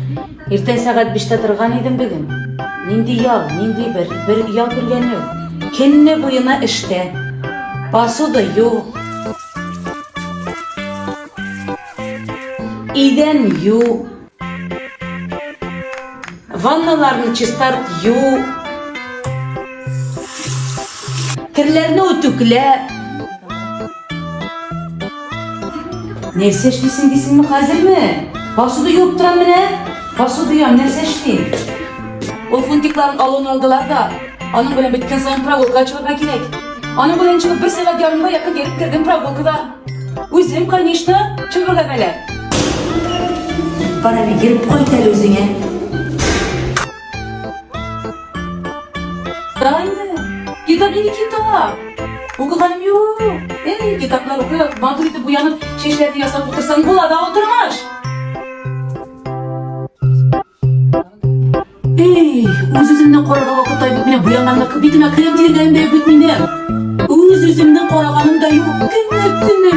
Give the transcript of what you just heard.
Иртән сәгать биштә торган идем бүген. Нинди ял, нинди бер, бер ял күргән юк. Көнне буена эштә. Посуда ю. Идән ю. Ванналарны чистарт, ю. Керләрне үтүклә. Нәрсә эшлисең дисеңме хәзерме? Посуда юып торам менә. Посуда юам, нәрсә эшлим? Ул фунтикларын алуын алдылар да, аның белән беткән саен прогулкага чыгарга кирәк. Аның белән чыгып бер сәгать ярымга якын йөреп кердем прогулкада. Үзем, конечно, чыгарга бәла. Бар әле, йөреп кайт әле үзеңә. Да инде. Китап нинди китап? Укыганым юк. Эй, китаплар укып, матур итеп буянып, чәчләрне ясап утырсаң була да утырмаш. Эй, үз-үземне карарга вакыт та юк, менә буянганны битемә крем тидергәнем дә юк бит минем. Үз-үземне караганым да юк. Көнне төне.